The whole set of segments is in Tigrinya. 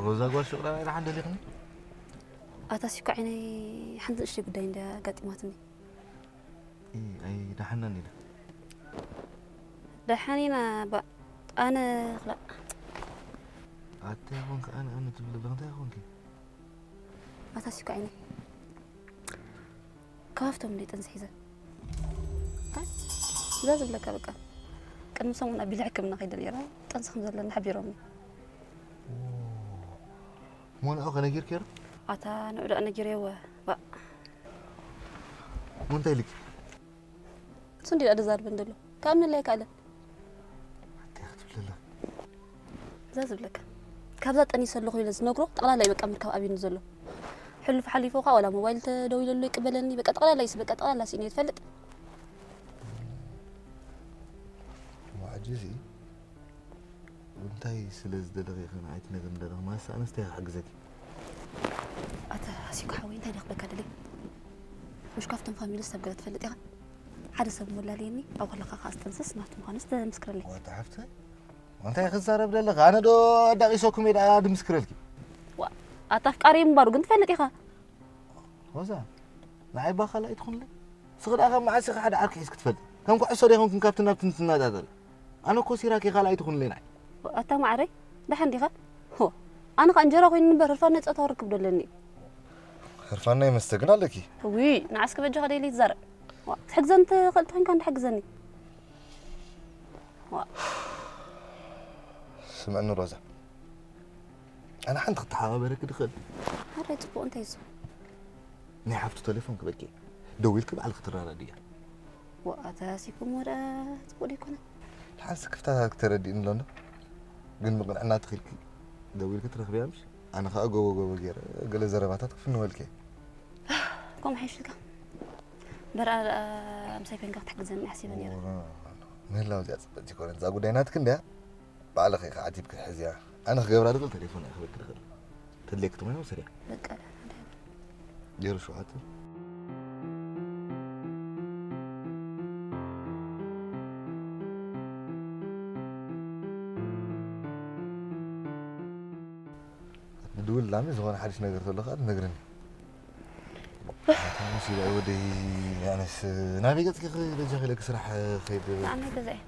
ሮዛ ጓል ሽቕላ ናይ ደሓን ደሊኽኒ? ኣታ ሲኮ ዓይነይ ሓንቲ ንእሽተይ ጉዳይ እንድያ ኣጋጢማትኒ። እ፣ ኣይ ደሓና እንዲና። ደሓን ኢና ባ-፣ ኣነ ክላ-፣ ኣታ ይኾንክ ኣነ ኣነ ትብል ኣለኽ እንታይ ይኾንክ? ኣታ ሲኮ ዓይነይ ካብ ሃፍቶም እንደ ጥንሲ ሒዘ። ኣይ፣ እዛ ዝብለካ በቃ ቅድሚ ሰሙን ኣቢለ ሕክምና ከይደ ነይረ። ጥንሲ ከም ዘለኒ ሓቢሮምኒ። እሞ ንዑ ከነጊርክዮ ዶ? ኣታ ንዑ ደኣ ነጊረዮ እወ። ባ። እሞ እንታይ ኢልኪ? እሱ እንዲ ደኣ ደዛርበን ዘሎ። ከኣምነላ ኣይከኣለን። እንታይ ክትብል ኣለኺ? እዛ ዝብለካ። ካብዛ ጠኒሰ ኣለኹ ኢለ ዝነግሮ ጠቕላላ እዩ በቃ ምርካብ ኣብዩኒ ዘሎ። ሕሉፍ ሓሊፉ ኸዓ ዋላ ሞባይል ተደዊለሉ ይቅበለኒ። በቃ ጠቕላላ እዩ በቃ ጠቕላላ ስኢነ እየ ትፈልጥ። እሞ ሕጂ እዚ እንታይ ስለ ዝደለኺ ኢኺ ንዓይ ትነግርኒ ዘለኺ? ማለትስ ኣነስ እንታይ ክሕግዘኪ? ኣታ ሲኮ ሓወይ እንታይ ደኽበካ ደለይ? ምሽ ካብቶም ፋሚሊ ሰብ ገለ ትፈልጥ ኢኻ? ሓደ ሰብ ሞላልየኒ ኣብኡ ከለኻ ኸዓ ዝጥንስስ ናቱ ምዃኑስ ተምስክረለይ። ዋታ ሓፍተይ እንታይ ክዛረብ ደለኻ? ኣነ ዶ ኣዳቒሰኩም እየ ደኣ ድምስክረልኪ? ዋ፣ ኣታ ኣፍቃሪ ምንባሩ ግን ትፈልጥ ኢኻ። ሮዛ፣ ንዓይ እባ ካልኣይ ትኹንለይ። ንስኺ ደኣ ካብ መዓስ ኢኺ ሓደ ዓርኪ ሒዝኪ ትፈልጢ? ከም ኩዕሶ ዶ ይኾንክን ካብትን ናብትን ትነጣጠሪ? ኣነ እኮ ሲራክ እየ ካልኣይ ትኹንለይ ንዓይ። ኣታ ማዕረይ፣ ደሓን ዲኻ? ሆ፣ ኣነ ኸኣ እንጀራ ኮይኑ እምበር ህርፋን ናይ ጾታዊ ርክብ ዶ ኣለኒ? ህርፋን ናይ መስተ ግን ኣለኪ። ውይ፣ ንዓስኪ በጃኻ ደይለ ይትዛረብ። ዋ፣ ትሕግዘኒ ትኽእል ተኾይንካ እንዳ ሓግዘኒ። ዋ። ስምዕኒ ሮዛ፣ ኣነ ሓንቲ ክተሓባበረኪ ድኽእል? ሓራይ ጽቡቕ፣ እንታይ እዩ እሱ? ናይ ሓፍቱ ቴሌፎን ክበኪ። ደዊልኪ ባዕልኺ ትረዳድእያ። ዋእ፣ ኣታ ሲኮ እሞ ደኣ ጽቡቕ ዶ ኣይኮነን? ደሓን ስክፍታታት ክተረድእኒ ኣሎ እንዶ? ግን ብቕንዕና ተኺልኪ ደዊልኪ ትረኽብያ ምሽ? ኣነ ኸኣ ጎቦ ጎቦ ገይረ ገለ ዘረባታት ክፍንወልኪ እየ። ከምኡ ሓይሽልካ። በርኣ ደኣ ምሳይ ኮይንካ ክትሕግዘኒ ሓሲበ ነይረ። ዋ፣ ምህላው እዚኣ ጽብቕቲ ኣይኮነን። እዛ ጉዳይ ናትኪ እንድያ። ባዕልኺ ኢኺ ዓቲብኪ ትሕዝያ። ኣነ ክገብራ ድኽእል ቴሌፎን እየ ክህበኪ ድኽእል። ተድልየኪ ትኾይና ውሰድያ። በቃ፣ ዜሮ ሸውዓተ። ንድውል ላሚ ዝኾነ ሓድሽ ነገር ተሎ ኸኣ ትነግርኒ። ኣታ ሙሲባ ወደይ፣ ኣነስ ናበይ ገጽኪ በጃኺ ኢለኪ ስራሕ ኸይድ። ንዓመይ ገዛይ።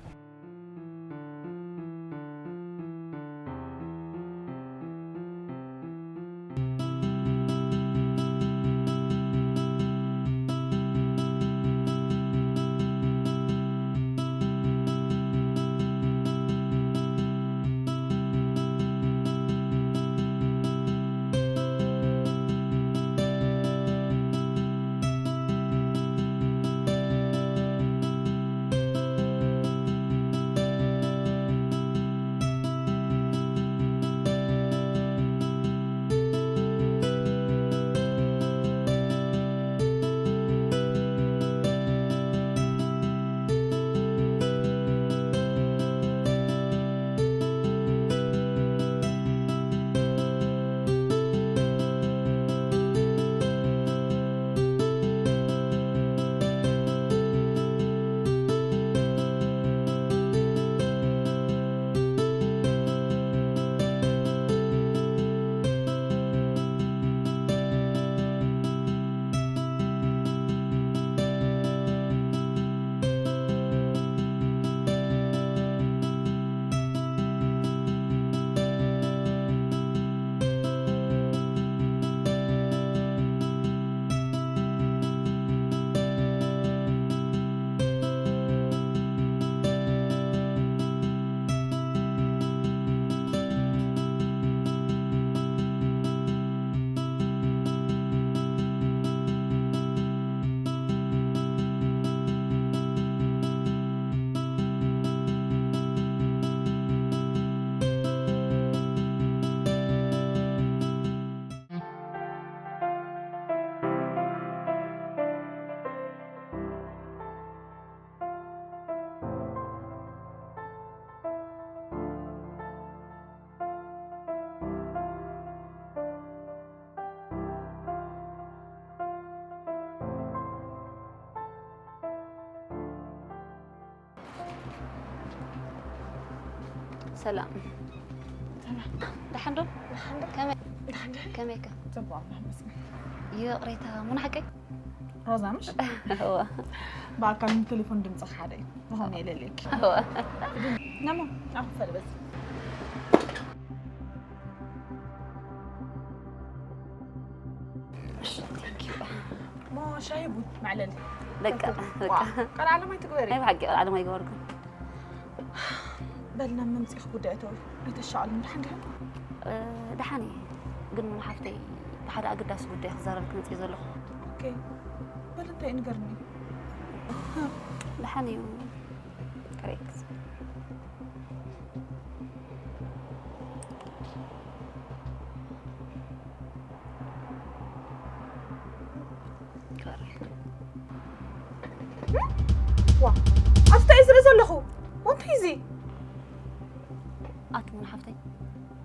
ሰላም። ደሓን ዶ? ከመይ? ከመይከ? ጽቡቕ መስገን። ይቕሬታ፣ ሙና ሓቀይ? ሮዛ ምሽ? እወ። ብኣካል ቴሌፎን ድምፅኻ ሓደ እዩ ዝኾነ የለልየኪ። እወ። ነሞ ኣኽፈል በዚ እሺ፣ thank you። ሞ ሻሂ ቡን መዕለሊ በቃ፣ በቃ። ቀልዓለም ኣይትግበሪ። ናይ ብሓቂ ቀልዓለም ኣይገበርኩን። በልና መምፅእኺ ጉዳይ ተው ኣይተሻቐልን። ድሓን ዲኻ? እ፣ ደሓን እየ። ግን ሙና ሓፍተይ፣ ብሓደ ኣገዳሲ ጉዳይ ክዛረብኪ መፅእ ዘለኹ። ኦኬ፣ በል እንታይ ንገርኒ። ደሓን እዩ። ከሬክስ። ዋ፣ ኣፍታ እዩ ዝርኢ ዘለኹ። እንታይ እዚ? ኣቲ ሙና ሓፍተይ፣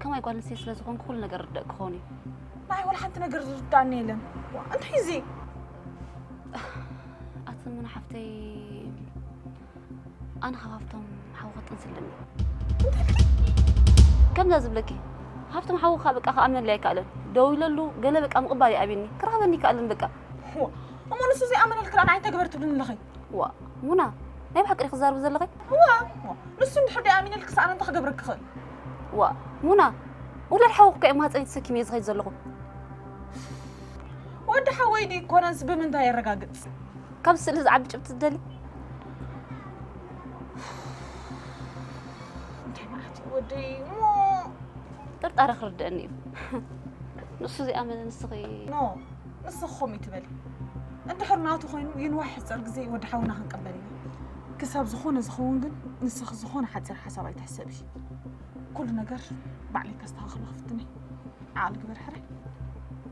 ከማይ ጓል ኣንስተይቲ ስለ ዝኾንኩ ኩሉ ነገር ርደእ ክኸውን እዩ። ናይ ወላ ሓንቲ ነገር ዝርዳእኒ የለን። ዋ፣ እንታይ እዚ? ኣቲ ሙና ሓፍተይ፣ ኣነ ካብ ሃፍቶም ሓው ክጥንስልኒ። ከምዛ ዝብለኪ፣ ሃፍቶም ሓው ከዓ በቃ ክኣምነሉ ኣይከኣለን። ደው ኢለሉ፣ ገለ በቃ ምቕባል ይኣብኒ፣ ክረኽበኒ ይከኣለን በቃ። ዋ፣ እሞ ንሱ ዘይኣመነልክ ደኣ ንዓይ እንታይ ግበር ትብልኒ ኣለኺ? ዋ፣ ሙና፣ ናይ ብሓቂ ዲኺ ክዛረቢ ዘለኺ? ዋ፣ ዋ፣ ንሱ እንድሕር ደኣ ኣሚነልክስ ኣነ እንታይ ክገብረኪ ክኽእል? ዋ፣ ሙና፣ ውላድ ሓወኹ ከ ማህፀነይ ተሰኪመ እየ ዝኸይድ ዘለኹ። ወዲ ሓወይ ድዩ ኮነስ ብምንታይ የረጋግፅ? ካብ ስእሊ ዝዓቢ ጭብጢ ትደሊ? እንታይ ማለት እዩ ወደይ እሞ? ጥርጣረ ክርድአኒ እዩ። ንሱ ዘይኣመነ ንስኺ። ኖ፣ ንስኺ ከምኡ ይትበሊ። እንድሕር ናቱ ኮይኑ ይንዋሕ ሕፀር ግዜ ወዲ ሓውና ክንቀበል ኢና። ክሳብ ዝኾነ ዝኸውን ግን ንስኺ ዝኾነ ሓፂር ሓሳብ ኣይትሕሰቢ። ኩሉ ነገር ባዕለይ ከስተኻኽሎ ክፍትን እየ። ዓቕሊ ግበር ሕራይ።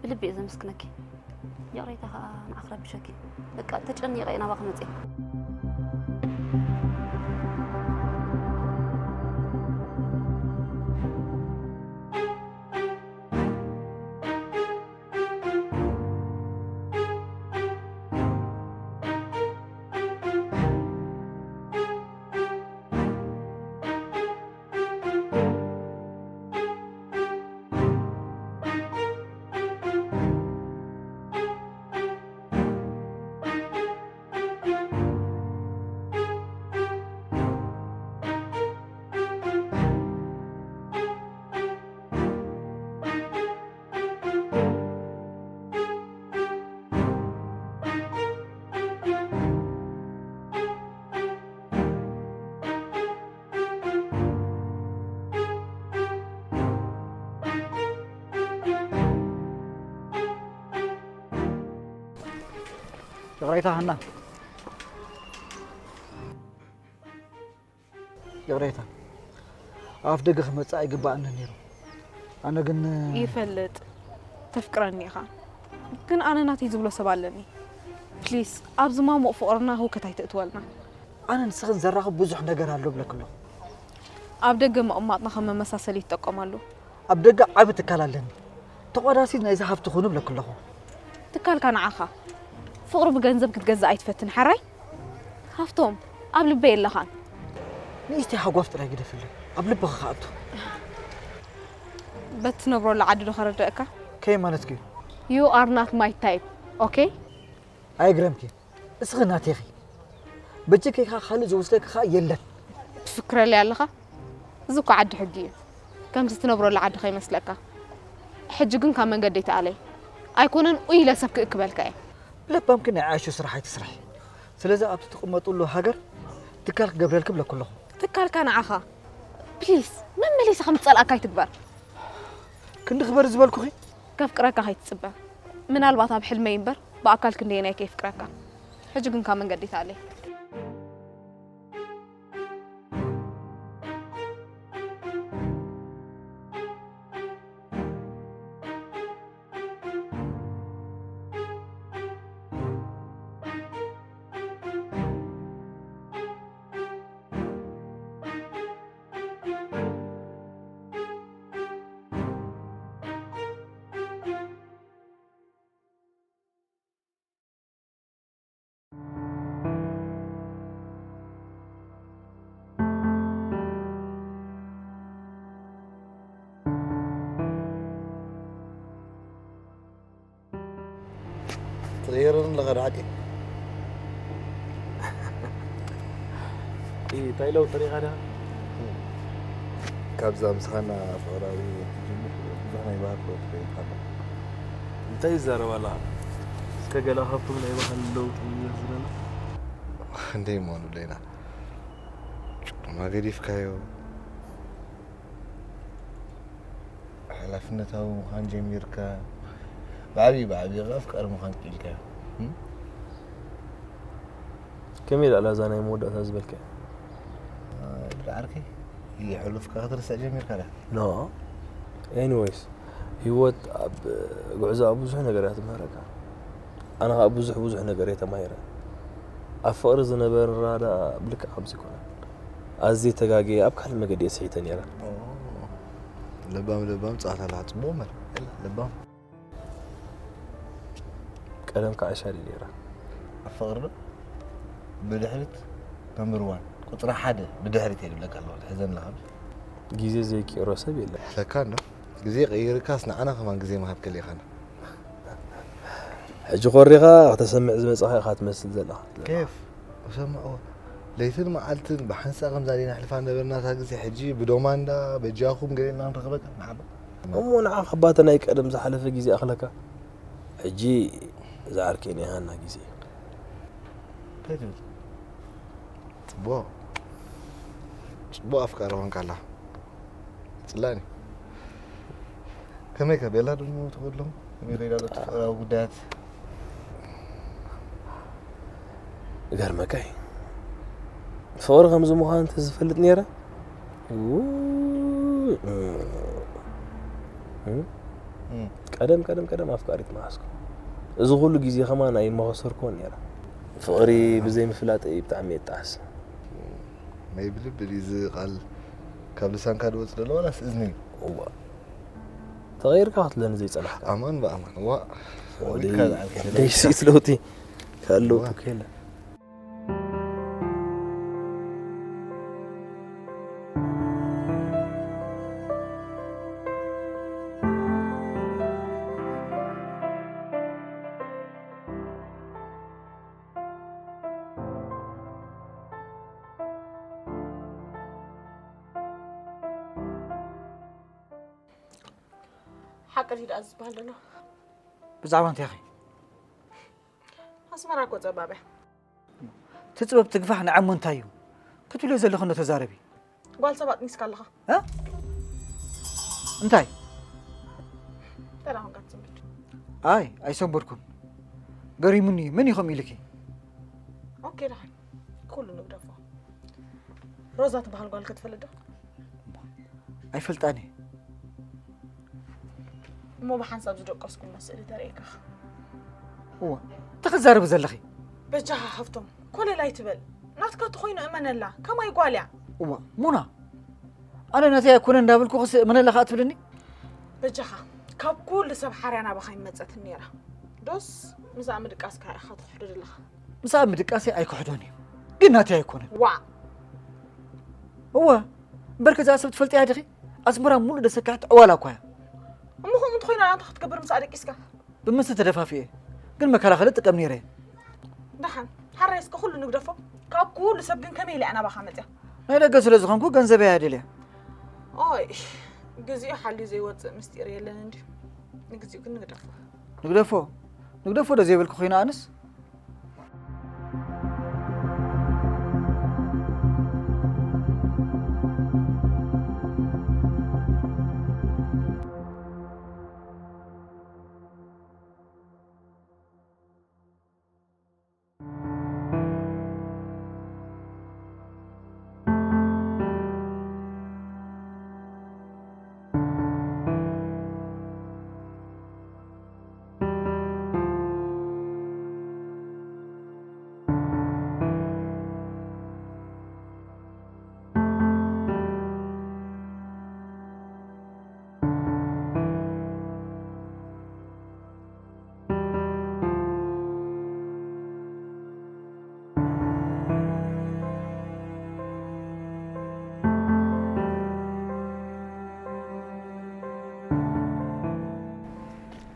ብልቢ እየ ዘመስግነኪ። ይቕሬታ ኸዓ ንዓኺ ረቢሸኪ። በቃ ተጨኒቐ እየ ናባኺ መፅየ። ይቕሬታ ሃና፣ ይቕሬታ። ኣፍ ደገ ክመጽእ ኣይግባእንን ነይሩ። ኣነ ግን ይፈልጥ ተፍቅረኒ ኢኻ፣ ግን ኣነ ናተይ ዝብሎ ሰብ ኣለኒ። ፕሊስ ኣብዚ ማሙቕ ፍቕርና ህውከት ኣይተእትወልና። ኣነ ንስኽን ዘራኽብ ብዙሕ ነገር ኣሎ ብለክ ኣለኹ። ኣብ ደገ ምቕማጥና ከም መመሳሰሊ ይትጠቀመሉ። ኣብ ደገ ዓቢ ትካል ኣለኒ። ተቋዳሲት ናይዚ ሃብቲ ኩኑ ብለክ ኣለኹ። ትካልካ ንዓኻ ፍቕሪ ብገንዘብ ክትገዝእ ኣይትፈትን ሓራይ። ሃፍቶም ኣብ ልበይ የለኻን። ንእሽተይ ሓጓፍ ጥራይ ግደፍለይ፣ ኣብ ልብኺ ክኣቱ። በቲ ትነብረሉ ዓዲ ዶ ከረድአካ? ከይ ማለትኪ እዩ? You are not my type, okay? ኣይግረምኪ፣ እስኺ ናተይኺ። በጀከይ ከዓ ካልእ ዝወስደኪ ከዓ የለን። ትፍክረለይ ኣለኻ? እዚ እኮ ዓዲ ሕጊ እዩ። ከምዚ ትነብረሉ ዓዲ ከይመስለካ። ሕጂ ግን ካብ መንገደይ ተኣለይ። ኣይኮነን ኡይ ኢለ ሰብ ክእክበልካ እየ። ለባምኪ ናይ ዓሾ ስራሕ ኣይትስርሒ። ስለዚ ኣብቲ ትቕመጥሉ ሃገር ትካል ክገብረልኪ ብለኩ ኣለኹ። ትካልካ ንዓኻ። ፕሊስ መመሊሰ ከም ዝጸልኣካ ኣይትግበር። ክንዲ ክበር ዝበልኩኺ? ከፍቅረካ ከይትጽበ። ምናልባት ኣብ ሕልመይ እምበር ብኣካል ክንደየናይ ከይፍቅረካ። ሕጂ ግን ካብ መንገዲ ተኣለይ። ኣለኻ ዶ ሓቂ? እንታይ ለውጢ ሪኢኻ ዲኻ? ካብዛ ምሳኻና ፍቕራዊ ትጅምር ብዙሕ ናይ ባህል ለውጢ ሪኢኻ ኣለኻ። እንታይ ይዛረብ ኣለኻ? እስከ ገለ ካብቶም ናይ ባህል ለውጢ ዘርዝረና። እንደይ እሞ ንብለይና። ጭቁማ ገዲፍካዮ። ሓላፍነታዊ ምዃን ጀሚርካ። ብዓብዩ ብዓብዩ ኣፍቃሪ ምዃን ክኢልካ። እም? ከመይ ደኣ ላዛ ናይ መወዳእታ ዝበልካዮ? እ፣ ዓርከይ፣ ሕሉፍካ ክትርስዕ ጀሚርካ ዳ? ኖ። ኤኒወይስ፣ ህይወት ኣብ ጉዕዞኣ ብዙሕ ነገር እያ ትምህረካ። ኣነ ኸኣ ብዙሕ ብዙሕ ነገር እየ ተማሂረ። ኣብ ፍቕሪ ዝነበረና ደኣ ብልክዕ ከምዚ ኣይኮነን። ኣዝየ ተጋግየ ኣብ ካልእ መገዲ እየ ስሒተ ነይረ። ኦ፣ ለባም ለባም ጸዋታ ኣለኻ። ጽቡቕ እምበር። ለባም። ቀደም ከዓ ሻል ነይራ። ኣብ ፍቕሪ ዶ? ብድሕሪት ነምበር ዋን፣ ቁፅሪ ሓደ ብድሕሪት እየ ዝብለካ ኣለኹ። ትሕዘኒ ኣለኻ ዶ? ግዜ ዘይቅይሮ ሰብ የለን። ለካ እንዶ ግዜ ቀይርካስ ንዓና ከማን ግዜ ምሃብ ከሊእኻና። ሕጂ ኮሪኻ ከተሰምዕ ዝመጻኻ ኢኻ ትመስል ዘለኻ። ኬፍ፣ እሰምዕዎ። ለይትን መዓልትን ብሓንሳእ ከምዛ ዲና ኣሕልፋ ነበርና እታ ግዜ። ሕጂ ብዶማንዳ በጃኹም ገለ ኢልና ክንረኽበካ ንሓባ። እሞ ንዓኻ ባቲ ናይ ቀደም ዝሓለፈ ግዜ ኣኽለካ። ሕጂ እዛ ዓርከይ ናይ ሃና ግዜ እዩ። እንታይ ትብል? ጽቡቕ። ጽቡቕ ኣፍቃሪ ኾንካ ኣላ። ጽላኒ። ከመይ ከ ቤላ ድሞ ትኸድሎም? ከመይ ከይዳ ኣሎ እቲ ፍቕራዊ ጉዳያት? ይገርመካ እዩ። ፍቕሪ ከምዚ ምዃኑ እንተዝፈልጥ ነይረ፣ ውይ፣ እም፣ እም፣ እም። ቀደም፣ ቀደም፣ ቀደም ኣፍቃሪት መሓዝኩ። እዚ ኩሉ ግዜ ከማን ኣይመኸሰርኩዎን ነይረ። ፍቕሪ ብዘይምፍላጠይ ብጣዕሚ እየ እጣዓስ። ናይ ብልቢ ድዩ እዚ ቃል ካብ ልሳንካ ዝወጽእ ዘሎ ዋላስ እዝኒ እዩ? እዋ። ተቐይርካ ክትብለኒ ዘይጸናሕካ። ኣማን ብኣማን። ዋ። ወዲ፣ ወይካ ዝዓርከይ ደይሲት ለውጢ። ካልእ ለውጢ እዋ። እኮ የለን። ሓቂ ድዩ ደኣ ዝበሃል ዘሎ? ብዛዕባ እንታይ ኢኺ? ኣስመራ እኮ ጸባብ እያ። ትጽበብ ትግፋሕ ንዓሞ እንታይ እዩ? ክትብልዮ ዘለኺ እንዶ ተዛረቢ። ጓል ሰብ ኣጥኒስካ ኣለኻ። እ? እንታይ? እንታይ ደኣ ኾንካ ትጽምብድ? ኣይ፣ ኣይሰንበድኩን። ገሪሙኒ እዩ። መን እዩ ከምኡ ኢሉኪ? ኦኬ፣ ደሓን። ኩሉ ንግደፎ። ሮዛ ትበሃል ጓል ከ ትፈልጥ ዶ? ኣይፈልጣን እየ። እሞ ብሓንሳብ ዝደቀስኩ መስል ተርእየካ። እዋ፣ እንታይ ክትዛረቢ ዘለኺ? በጃኻ ሃብቶም፣ ኮለል ኣይትበል። ናትካ ተኾይኑ እመነላ፣ ከማይ ጓል እያ። እዋ፣ ሙና፣ ኣነ ናተይ ኣይኮነን እንዳበልኩ ክስ እመነላ ከኣ ትብልኒ? በጃኻ፣ ካብ ኩሉ ሰብ ሓርያ ናባኻ ይመጸትን ነይራ። ዶስ ምስኣ ምድቃስካ ኢኻ ትኽሕዶ ዘለኻ? ምስኣ ምድቃሰይ ኣይክሕዶን እዩ፣ ግን ናተይ ኣይኮነን። ዋእ! እወ፣ እምበር ከዛ ሰብ ትፈልጥያ ዲኺ? ኣስመራ ሙሉእ ደሰካሕት ዕዋላ እኳ እያ። እሞ ከምኡ እንተኾይና እንታይ ክትገብር ምስኣ ደቂስካ? ብመስተ ተደፋፊኤ፣ ግን መከላኸሊ እጥቀም ነይረ። ደሓን፣ ሓራይ እስከ ኩሉ ንግደፎ። ካብ ኩሉ ሰብ ግን ከመይ ኢላ እያ ናባኻ መጽያ? ናይ ደገ ስለ ዝኾንኩ ገንዘበይ እያ ደልያ። ኦይ፣ ግዚኡ ሓልዩ ዘይወጽእ ምስጢር የለን እንድዩ። ንግዚኡ ግን ንግደፎ። ንግደፎ? ንግደፎ ዶ ዘይበልኩ ኮይነ ኣነስ?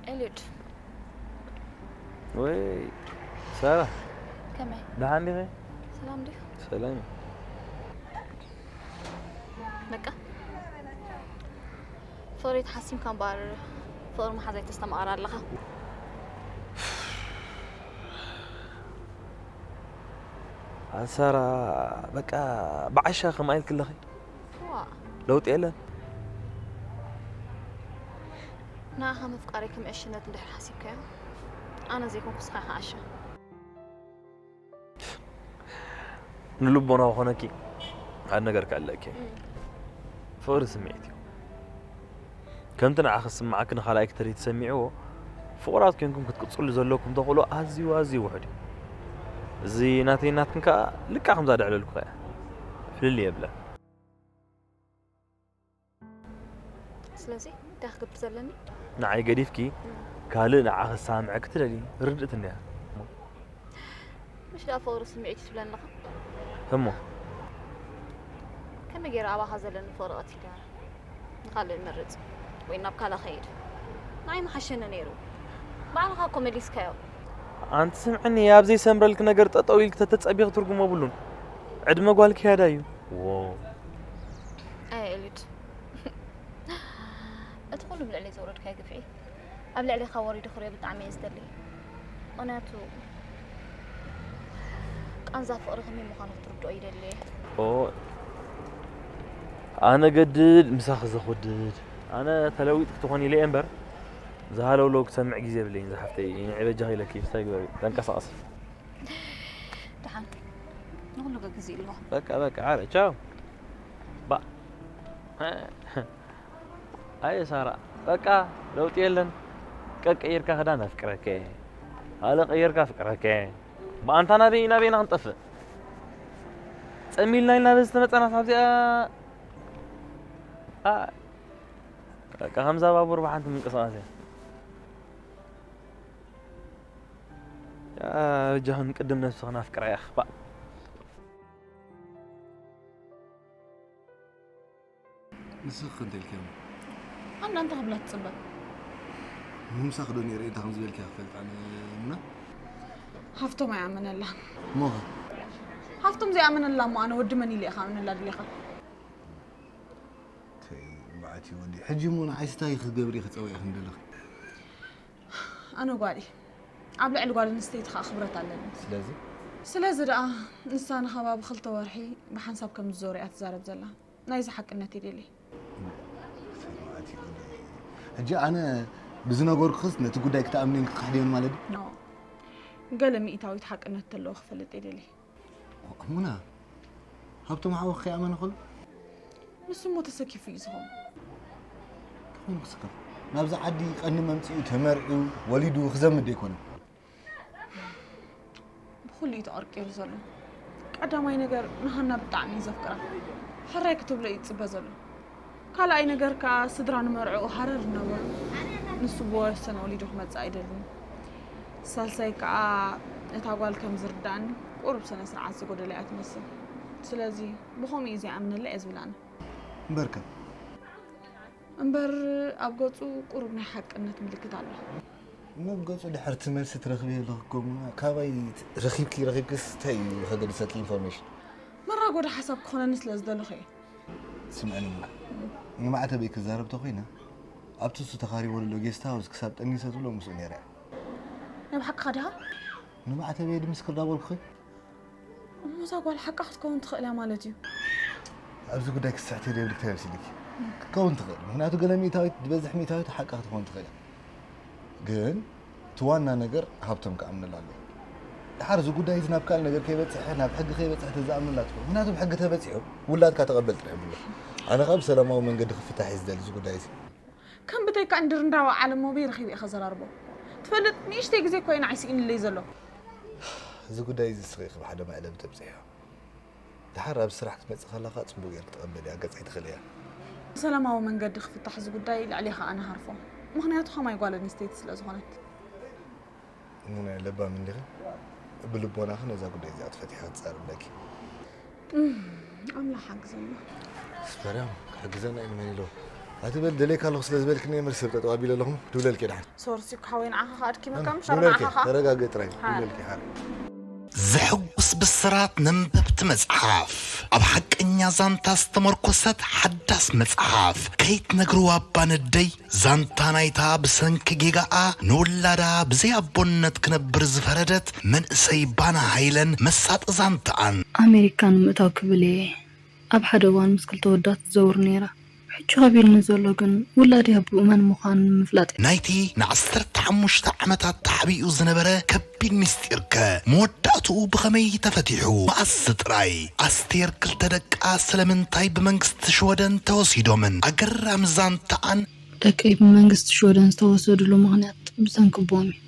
ኤልዮድ። ወይ፣ ሳራ፣ ከመይ ደሓን ዲኺ? ሰላም ዲኹ? ሰላም። በቃ ፍቕሪ ተሓሲምካ እምበኣር ፍቕሪ ምሓዝ ኣይተስተማቕር ኣለኻ። ኣሳራ፣ በቃ ብዓሻ ከምኣ ኢልኪ ኣለኺ። ዋ ለውጢ የለን። ንዓኻ ምፍቃረይ ከም ዕሽነት እንድሕር ሓሲብካዮ ኣነ ዘይኮንኩ ንስኻ ኢኻ ዓሻ። ንልቦና ኮነኪ ሓደ ነገር ክዕለኪ። ፍቕሪ ስምዒት እዩ። ከምቲ ንዓኺ ዝስምዓኪ ንኻልኣይ ክተርኢ ተሰሚዕዎ ፍቑራት ኮንኩም ክትቅጽሉ ዘለኩም ተኽእሎ ኣዝዩ ኣዝዩ ውሑድ እዩ። እዚ ናተይ ናትክን ከኣ ልክዕ ከምዛ ደዕለልኩኻ እያ። ፍልልይ የብለን። ስለዚ እንታይ ክገብር ዘለኒ? ንዓይ ገዲፍኪ ካልእ ንዓኺ ዝሰማምዐኪ ትደልዪ ርድእቲ እንድያ። ምሽ ደኣ ፍቕሪ ስምዒት እዩ ትብለኒ ኣለኻ? እሞ ከመይ ገይረ ኣባኻ ዘለኒ ፍቕሪ ቀቲለ ንኻልእ እመርጽ ወይ ናብ ካልእ ኸይድ? ንዓይ ምሓሸኒ ነይሩ። ባዕልኻ እኮ መሊስካዮ። ኣንቲ ስምዕኒ፣ ኣብ ዘይሰምረልኪ ነገር ጠጠው ኢልኪ ተተጸቢኺ ትርጉም የብሉን። ዕድመ ጓል ክያዳ እዩ። ዎ ኣየ ኤልድ፣ እቲ ኩሉ ብልዕለይ ዘውረድካዮ ግፍዒ ኣብ ልዕሌኻ ወሪዱ ክሪኦ ብጣዕሚ እየ ዝደሊ። ምኽንያቱ ቃንዛ ፍቕሪ ከመይ ምዃኑ ክትርድኦ ይደሊ እየ። ኦ ኣነ ገድድ ምሳኺ ዘኹድድ ኣነ ተለዊጥ ክትኾን ኢለ እየ እምበር ዝሃለውለው ክሰምዕ ግዜ የብለይን ዝሓፍተይ። ንዒ በጃኺ ኢለኪ እንታይ ግበሪ ተንቀሳቐሲ። ደሓን ንኹሉ ገግዜ ኣለዋ። በቃ በቃ ዓረ ቻው ባ ኣየ ሳራ በቃ ለውጢ የለን። ቀቅ ቀይርካ ክዳን ኣፍቅረከ ኣለ ቀይርካ ኣፍቅረከ ብኣንታ ናበይ ናበይና ክንጠፍእ ጸሚልና ኢልና በዚ ተመጻና ካብዚኣ ኣ በቃ ከምዛ ባቡር ብሓንቲ ምንቅስቃስ እያ። ያ በጃኹን ቅድም ነብስኽን ኣፍቅራ ኢኻ ባ ንስኺ ከ እንታይ ኢልክዮም? ኣና እንታይ ክብላ ትጽበ? ምምሳኽ ዶ ነይረ እንታይ ከም ዝበልክያ ክፈልጥ ኣነ ሙና? ሃፍቶም ኣይኣመነላ። እሞ ኸ? ሃፍቶም ዘይኣመነላ እሞ ኣነ ወዲ መን ኢለ ኢኻ ኣምነላ ድሌኻ? ተይ መዓት እዩ ወዲ። ሕጂ እሞ ንዓይስ እንታይ ክገብር ኢኺ ጸዊዕኺ እንደለኺ? ኣነ ጓል እየ። ኣብ ልዕሊ ጓል ኣንስተይቲ ከዓ ክብረት ኣለኒ። ስለዚ ስለዚ ደኣ ንሳ ንኸባቢ ክልተ ወርሒ ብሓንሳብ ከም ዝዞረ እያ ትዛረብ ዘላ። ናይዚ ሓቅነት እየ ደልየ። ሕጂ ኣነ ብዝነገርኩኽስ ነቲ ጉዳይ ክትኣምንዮን ክትክሕድዮን ማለት ድዩ? ኖ ገለ ሚእታዊት ሓቅነት ተለዎ ክፈልጥ እየ ደልየ። ሙና ሃብቶም ሓወኺ ከይኣመነ ከሎ ንሱ እሞ ተሰኪፉ እዩ ዝኸውን። ኮይኑ ክስከፍ ናብዚ ዓዲ ቀኒ መምፅኡ ተመርዕዩ ወሊዱ ክዘምድ ዘይኮነ ብኹሉ እዩ ተቐርቂሩ ዘሎ። ቀዳማይ ነገር ንሃና ብጣዕሚ እዩ ዘፍቅራ። ሕራይ ክትብሎ እዩ ዝፅበ ዘሎ። ካልኣይ ነገር ከዓ ስድራ ንመርዕኡ ሃረር እናበሉ ንሱ ብወሰነ ወሊዱ ክመፅእ ኣይደልን። ሳልሳይ ከዓ እታ ጓል ከም ዝርዳእኒ ቁሩብ ስነ ስርዓት ዝጎደላ እያ ትመስል። ስለዚ ብኸምኡ እዩ ዘይኣምነላ እየ ዝብል ኣነ። እምበርከ እምበር ኣብ ገፁ ቁሩብ ናይ ሓቅነት ምልክት ኣሎ። እሞ ብገፁ ድሕር እቲ መልሲ ትረኽቢ ኣለኺ እኮ ሙና ካባይ ረኺብኪ ረኺብኪስ እንታይ እዩ ከገድሰልኪ ኢንፎርሜሽን? መራጎዲ ሓሳብ ክኾነኒ ስለ ዝደለኹ እየ። ስምዕኒ ሙና ንማዕተበይ ክዛረብ ተኾይነ ኣብቲ እሱ ተኻሪቦ ዘሎ ጌስት ሃውስ ክሳብ ጠኒሰ ትብሎ ምስኡ ነይረ እየ። ናይ ብሓቅኻ ዲኻ? ንማዕተበይ ድምስክር ዳበልኩኺ እሞ እዛ ጓል ሓቃ ክትከውን ትኽእል እያ ማለት እዩ። ኣብዚ ጉዳይ ክስሕት የብልክ ተበሲልክ ክትከውን ትኽእል ምክንያቱ ገለ ሚእታዊት ዝበዝሕ ሚእታዊት ሓቃ ክትከውን ትኽእል እያ ግን እቲ ዋና ነገር ሃብቶም ክኣምነላ ኣለዎ ድሓር እዚ ጉዳይ እዚ ናብ ካልእ ነገር ከይበፅሐ ናብ ሕጊ ከይበፅሐ ተዝኣምነላ ትኽእል ምክንያቱ ብሕጊ ተበፂሑ ውላድካ ተቐበል ጥራሕ ብሎ ኣነ ካብ ሰላማዊ መንገዲ ክፍታሕ እዩ ዝደሊ እዚ ጉዳይ እዚ ከም ብተይካ እንድር እንዳዋ ዓለም ሞቢ ረኺበ ኢኻ ዘራርቦ ትፈልጥ ንእሽተይ ግዜ ኮይና ዓይስኢንለይ ዘሎ እዚ ጉዳይ እዚ ስኺ ክብ ሓደ መዕለቢ ተብፅሕዮ ድሓር ኣብ ስራሕ ክትመፅእ ከለኻ ፅቡቅ ጌር ክትቐበል እያ ገፅ ኣይትኽእል እያ ብሰላማዊ መንገዲ ክፍታሕ እዚ ጉዳይ ልዕሌኻ ኣነ ሃርፎ ምኽንያቱ ከማይ ጓል ኣንስተይቲ ስለ ዝኾነት ሙና ለባም እንዲኺ ብልቦናኺ ነዛ ጉዳይ እዚኣ ትፈቲሓ ክትፃር ኣለኪ ኣምላኽ ሓግዘና ስፐርያም ክሕግዘና እዩ መን ኢሎ ኣቲ በል ደሌካ ኣለኹ ስለ ዝበልክኒ እየ መልሲ ሰብ ጠጠው ኣቢለ ኣለኹ። ድውለልኪ ደሓን። ሶርሲ እኮ ሓወይ ንዓኻ ከኣ ኣድኪመካ ምሽ ኣረ ድውለልኪ ንዓኻ ከኣ። ተረጋገ ጥራይ። ሃረ። ድውለልኪ ሃረ። ዘሐጉስ ብስራት ነንበብቲ መጽሓፍ። ኣብ ሓቀኛ ዛንታ ዝተመርኮሰት ሓዳስ መጽሓፍ ከይትነግርዋ እባ ነደይ። ዛንታ ናይታ ብሰንኪ ጌጋኣ ንውላዳ ብዘይ ኣቦነት ክነብር ዝፈረደት መንእሰይ ባና ሃይለን መሳጢ ዛንታኣን። ኣሜሪካ ንምእታው ክብል እየ ኣብ ሓደ እዋን ምስ ክልተ ወዳት ትዘውር ነይራ። ሕጂ ከቢድኒ ዘሎ ግን ውላደይ ኣቦኡ መን ምዃኑ ንምፍላጥ እዩ። ናይቲ ንዓሰርተ ሓሙሽተ ዓመታት ተሓቢኡ ዝነበረ ከቢድ ምስጢርከ መወዳእትኡ ብኸመይ ተፈቲሑ? መኣስ ጥራይ? ኣስቴር ክልተ ደቃ ስለምንታይ ብመንግስቲ ሽወደን ተወሲዶምን? ኣገራሚ ዛንታኣን ደቀይ ብመንግስቲ ሽወደን ዝተወሰድሉ ምኽንያት ብሰንኪ ኣቦኦም እዩ።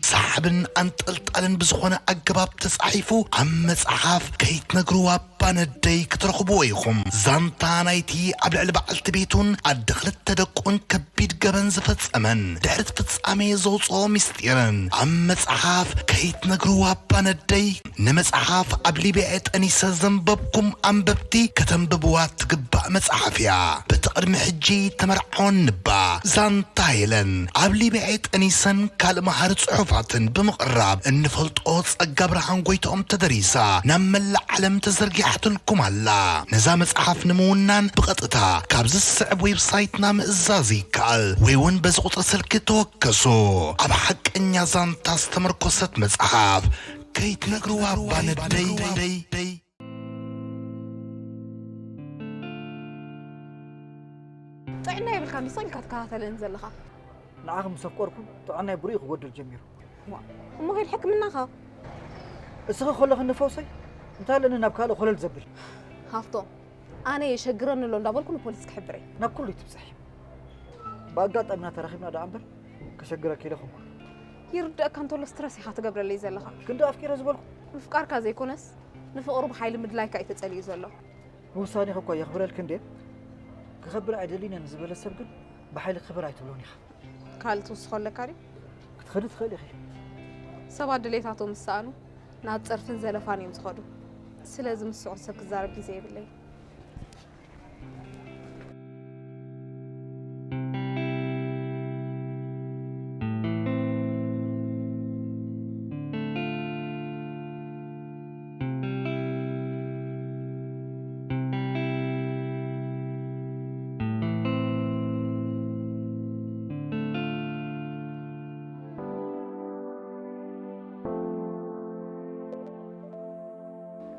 ሰሓብን ኣንጠልጣልን ብዝኾነ ኣገባብ ተጻሒፉ ኣብ መጽሓፍ ከይትነግርዋ ባነደይ ክትረኽብዎ ኢኹም። ዛንታ ናይቲ ኣብ ልዕሊ በዓልቲ ቤቱን ኣደ ክልተ ደቁን ከቢድ ገበን ዝፈጸመን ድሕሪ እቲ ፍጻሜ ዘውጽኦ ምስጢርን ኣብ መጽሓፍ ከይትነግርዋ ባነደይ ንመጽሓፍ ኣብ ሊብያ እየ ጠኒሰ ዘንበብኩም ኣንበብቲ ከተንብብዋ ትግባእ መጽሓፍ እያ። በቲ ቅድሚ ሕጂ ተመርዓወን ንባ ዛንታ ሄለን ኣብ ሊብያ እየ ጠኒሰን ካልእ መሃሪ ጽሑፋትን ብምቕራብ እንፈልጦ ጸጋ ብርሃን ጎይትኦም ተደሪሳ ናብ መላእ ዓለም ተዘርጊሓትልኩም ኣላ። ነዛ መጽሓፍ ንምውናን ብቐጥታ ካብዚ ዝስዕብ ዌብሳይትና ምእዛዝ ይከኣል ወይ እውን በዚ ቁጽሪ ስልኪ ተወከሱ። ኣብ ሓቀኛ ዛንታ ዝተመርኮሰት መጽሓፍ ከይትነግርዋ እባ ነደይ። ጥዕና የብልካን ዲዩ ኢልካ ትከታተለኒ ዘለኻ? ንዓኺ ምስ ኣፍቀርኩ ጥዕናይ ብርኡ ክጎድል ጀሚሩ። እሞ ከይድ ሕክምናኻ። እስኺ ከለኺ ንፈውሰይ እንታይ ኣለኒ ናብ ካልእ ኮለል ዘብል? ሃፍቶም ኣነ የሸግረኒ ኣሎ እንዳበልኩ ንፖሊስ ክሕብር እየ። ናብ ኩሉ ኣይትብፅሒ። ብኣጋጣሚና ተራኺብና ደኣ እምበር ከሸግረኪ ኢለ ኣይኮንኩን። ይርደኣካ እንተሎ ስትረስ ኢኻ ትገብረለይ ዘለኻ። ክንዲ ኣፍቂረ ዝበልኩ። ምፍቃርካ ዘይኮነስ ንፍቕሪ ብሓይሊ ምድላይካ እዩ ተጸሊኡ ዘሎ። ንውሳኔኺ እኳ የኽብረልኪ እንድየ፣ ክኸብር ኣይደልን እየ ንዝበለ ሰብ ግን ብሓይሊ ክበር ኣይትብሎን ኢኻ። ካልእ ትውስኾ ኣለካ ድዩ? ክትኸዲ ትኽእሊ ኢኺ። ሰባት ድሌታቶም ምስ ሰኣኑ ናብ ጸርፍን ዘለፋን እዮም ዝኸዱ። ስለዚ ምስ ስዑድ ሰብ ክዛረብ ግዜ የብለይን።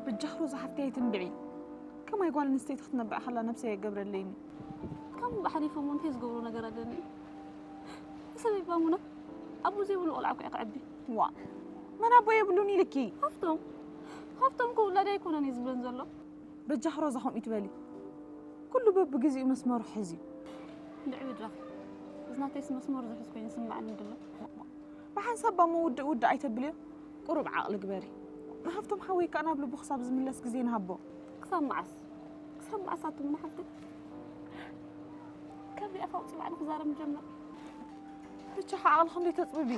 በጃኺ ሮዛ ሓፍተይ ኣይትንብዒ። ከማይ ጓል ኣንስተይቲ ክትነብዕ ከላ ነብሰይ ኣይገብረለይን እዩ። ካብ እምባ ሓሊፎም እውን እንታይ ዝገብሮ ነገር ኣለኒ እዩ? ሰበይ ባሙና ኣቦ ዘይብሉ ቆልዓ እኮ እየ ከዕቢ። ዋእ መን ኣቦ የብሉን ኢልኪ? ሃፍቶም ሃፍቶም እኮ ውላደይ ኣይኮነን እዩ ዝብለን ዘሎ። በጃኺ ሮዛ ከምኡ ይትበሊ። ኩሉ በብግዚኡ መስመሩ ሕዝ እዩ። እንድዒ በጃኺ እዚ ናተይስ መስመሩ ዝሕዝ ኮይኑ ይስምዓኒ ድሎ። ብሓንሳብ እባ እሞ ውድእ ውድእ ኣይተብልዮ። ቁሩብ ዓቕሊ ግበሪ። ንሃፍቶም ሓወይ ከኣ ናብ ልቡ ክሳብ ዝምለስ ግዜ ንሃቦ። ክሳብ መዓስ? ክሳብ መዓስ ኣቱም ንሓፍተይ? ካብ ሪኣ ፋውፂ ባዕሉ ክዛረብ ምጀመር። ብቻ ዓቕልኺ እንዶ ተፅብቢ።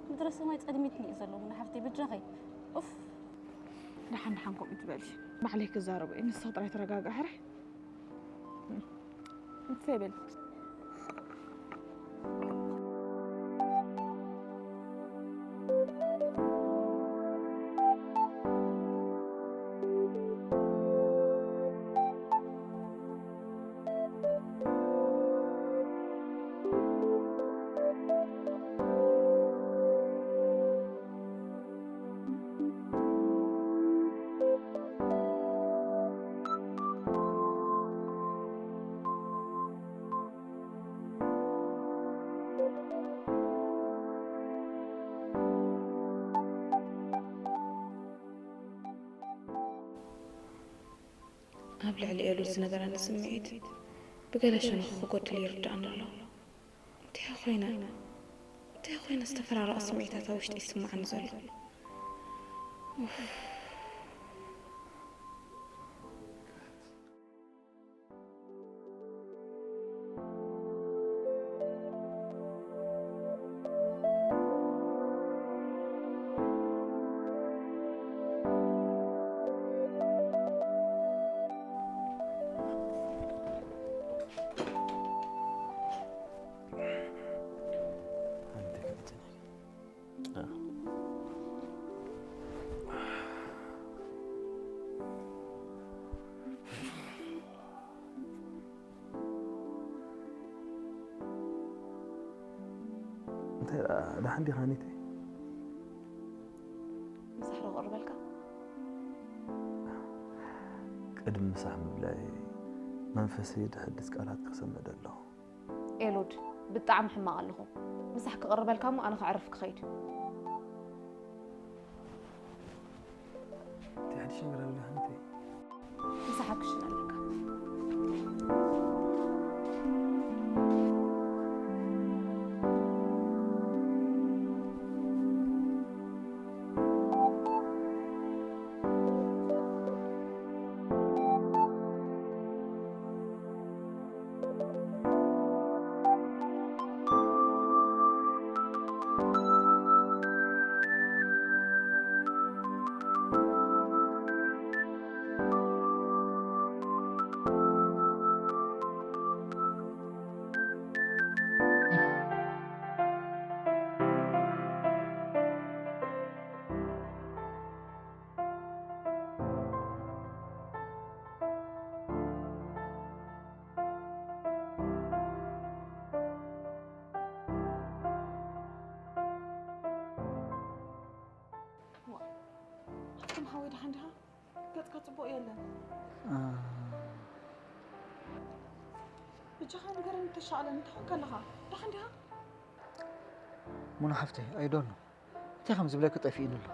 ምድረ ሰማይ ፀልሚትኒ እዩ ዘለኹ ንሓፍተይ በጃኺ። ኡፍ። ደሓን ደሓን ከምኡ ትበሊ። ባዕለይ ክዛረቦ እየ ንስኺ ጥራይ ተረጋግዒ ሕራይ። ንሰይ በሊ። ኣብ ልዕሊ ኤሉ ዝነበረኒ ስምዒት ብገለ ሸነኹ ክጎድል ይርድኣኒ ኣሎ። እንታይ ኮይነ እንታይ ኮይነ ዝተፈራረቐ ስምዒታት ኣብ ውሽጢ ይስምዓኒ ዘሎ? እንታይ ደኣ፣ ደሓን ዲኻ ሃኒተይ? ምሳሕ ዶ ክቕርበልካ? ቅድሚ ምሳሕ ምብላይ መንፈሰይ ድሕድስ ቃላት ክሰምዕ ደለኹ። ኤሉድ፣ ብጣዕሚ ሕማቕ ኣለኹ። ምሳሕ ክቕርበልካ እሞ ኣነ ከዕርፍ ክኸይድ። እንታይ ሓድሽ ነገር ኣሎ ሃኒተይ? ምሳሕ ኣብ ክሽነ ኣለካ። ኣቶም ሓወይ ደሓን ዲኻ? ገጽካ ጽቡቕ የለን። ብጃኻ ንገረኒ፣ ተሻቕለን እንታይ ኮንካ ኣለኻ? ደሓን ዲኻ? ሙና ሓፍተይ፣ ኣይዶኖ እንታይ ከም ዝብለኪ ጠፊእኒ ኣሎ።